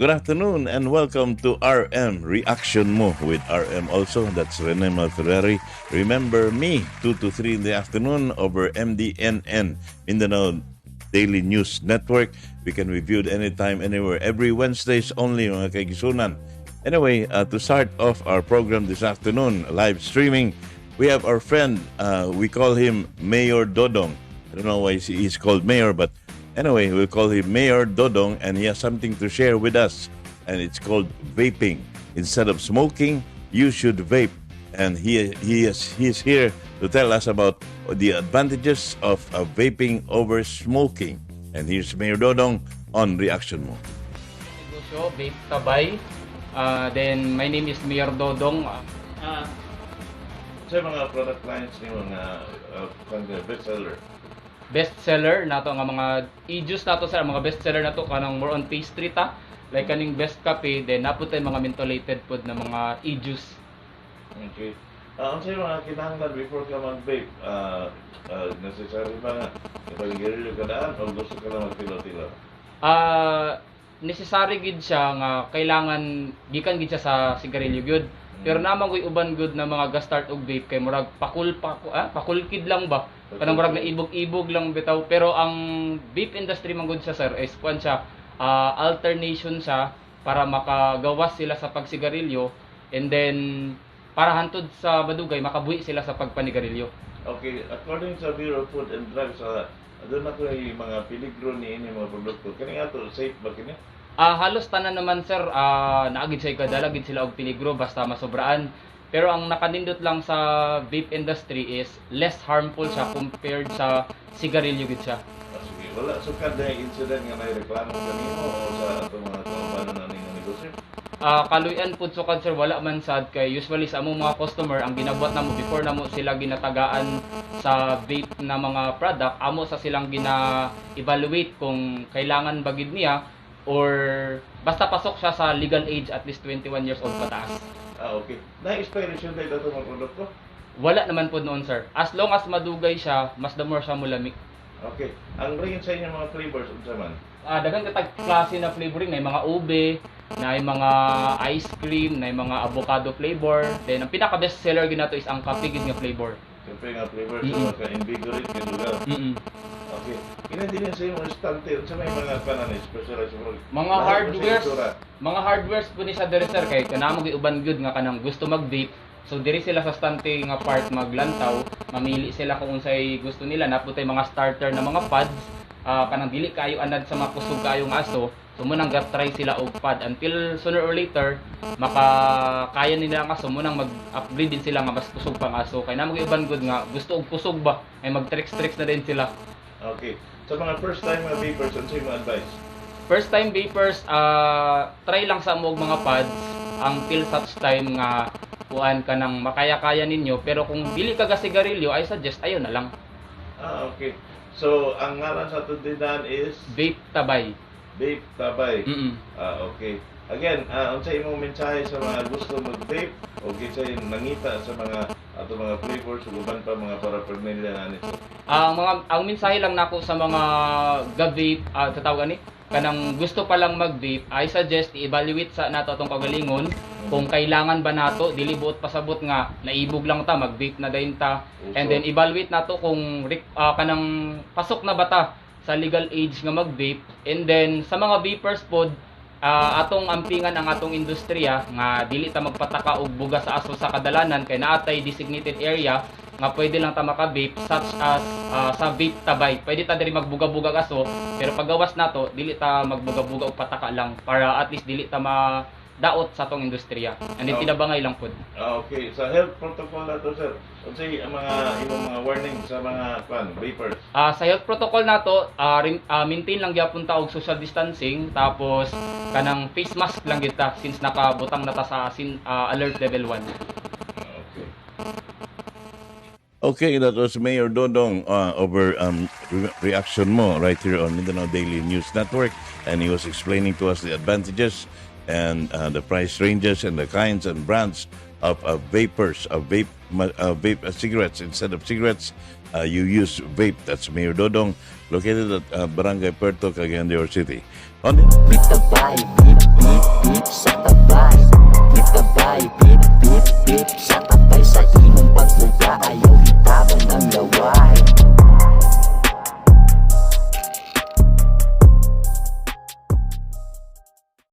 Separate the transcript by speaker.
Speaker 1: Good afternoon and welcome to RM Reaction Mo with RM also. That's Rene Malferrari. Remember me, 2 to 3 in the afternoon over MDNN, Mindanao Daily News Network. We can be viewed anytime, anywhere, every Wednesdays only, mga kaigsuonan. Anyway, to start off our program this afternoon, live streaming, we have our friend, we call him Mayor Dodong. I don't know why he's called Mayor, but anyway, we'll call him Mayor Dodong, and he has something to share with us, and it's called vaping. Instead of smoking, you should vape. And he is here to tell us about the advantages of vaping over smoking. And here's Mayor Dodong on Reaction Mo.
Speaker 2: Negosyo, Vape Tabay. Then, my name is Mayor Dodong.
Speaker 1: Sa mga product lines ni mga bestseller.
Speaker 2: Best seller nato nga mga e-juice nato, sir, ang mga best seller nato kanang more on pastry ta. Like kaning best kape, then naa pud tay mga mentholated pod na mga e-juice.
Speaker 1: Okay. Unsa yung mga kinahanglan before ka mag-vape? Necessary ba nga ipag-garilyo ka daan o gusto ka lang magtilo-tilo?
Speaker 2: Necessary gid siya nga kailangan gikan gid siya sa sigarilyo gyud. Pero naman ko'y uban gud na mga ga-start og vape kay murag pakul pa pakulkid lang ba. Kanang murag na ibog-ibog lang bitaw. Pero ang vape industry man gud siya, sir, is kuan siya, alternation siya para makagawas sila sa pagsigarilyo and then para hantod sa madugay makabuhi sila sa pagpanigarilyo.
Speaker 1: Okay, according sa Bureau of Food and Drugs, doon na ko yung mga peligro ni ini mga produkto. Kani ato, safe ba kini?
Speaker 2: Halos tanan naman, sir, naa gid siya kadala gid sila og peligro basta masobraan. Pero ang nakanindot lang sa vape industry is less harmful siya compared sa sigarilyo gid siya.
Speaker 1: Sige, wala sukad na incident nga may reklamo kanimo o sa atong mga kaubanan na ning negosyo?
Speaker 2: Kaluyan pud sukad, sir, wala man sad kay usually sa among mga customer, ang ginabuhat namo before namo sila ginatagaan sa vape na mga product, amo sa silang gina-evaluate kung kailangan ba gid niya or basta pasok siya sa legal age, at least 21 years old pataas.
Speaker 1: Ah, okay. Na expiration date ato mga produkto?
Speaker 2: Wala naman po noon, sir. As long as madugay siya, mas the more siya mulami.
Speaker 1: Okay. Ang range sa inyong mga flavors unsa man?
Speaker 2: Daghan katag klase na flavoring, na mga ube, na mga ice cream, na mga avocado flavor. Then ang pinaka best seller gid nato is ang kape gid nga flavor.
Speaker 1: Siyempre nga flavor sa maka-invigorate kay lugar. Okay. Kina din sa imong estante unsa may mga kanan specialized product?
Speaker 2: Mga
Speaker 1: Lahi ba sa
Speaker 2: hardwares,
Speaker 1: itsura?
Speaker 2: Mga hardwares po ni sa diri, sir, kay kanamo gi uban gyud nga kanang gusto mag-vape. So diri sila sa stante nga part maglantaw, mamili sila kung unsay gusto nila. Naa pud tay mga starter na mga pods, kanang dili kayo anad sa mga kusog kayo nga aso. So mao nang try sila og pod until sooner or later makakaya nila ang aso, mao nang mag-upgrade din sila nga mas kusog pang aso. Kay namo gi uban gud nga gusto og kusog ba, ay mag tricks tricks na din sila.
Speaker 1: Okay. Sa mga first time mga vapers, unsa imong advice?
Speaker 2: First time vapers, try lang sa mo og mga pods until such time nga kuan ka nang makaya-kaya ninyo, pero kung dili ka ga sigarilyo, I suggest ayo na lang.
Speaker 1: Ah, okay. So, ang ngalan sa atong tindahan is
Speaker 2: Vape Tabay.
Speaker 1: Vape Tabay.
Speaker 2: Mm.
Speaker 1: Ah, okay. Again, unsa imong mensahe sa mga gusto mag-vape o kinsay nangita sa mga ato mga flavors ug uban pa mga paraphernalia na nito?
Speaker 2: Ang mensahe lang nako sa mga ga-vape, sa tawag ani, kanang gusto pa lang mag-vape, I suggest i-evaluate sa nato atong kagalingon kung kailangan ba nato, dili buot pasabot nga naibog lang ta, mag-vape na dayon ta. And then evaluate nato kung kanang pasok na ba ta sa legal age nga mag-vape. And then sa mga vapers pod, atong ampingan ang atong industriya nga dili ta magpataka og buga sa aso sa kadalanan kay naatay designated area nga pwede lang ta maka-vape, such as sa Vape Tabay. Pwede ta diri magbuga-buga og aso, pero paggawas nato dili ta magbuga-buga og pataka lang para at least dili ta ma daot sa atong industriya. And then tinabangay lang pod.
Speaker 1: Ah, okay. Sa health protocol na to, sir, unsay ang mga imong mga warning sa mga kwan vapers?
Speaker 2: Sa health protocol nato, maintain lang gyapon ta og social distancing, tapos kanang face mask lang gyud ta since nakabutang na ta sa alert level 1.
Speaker 1: Okay. Okay, that was Mayor Dodong over Reaction Mo right here on Mindanao Daily News Network. And he was explaining to us the advantages and the price ranges and the kinds and brands of vapors, of vape cigarettes. Instead of cigarettes, you use vape. That's Mayor Dodong, located at Barangay Puerto, Cagayan de Oro City. On
Speaker 3: Beat the vibe, beat, beat. Beep sa tabay. Beep tabay. Beep beep beep sa tabay sa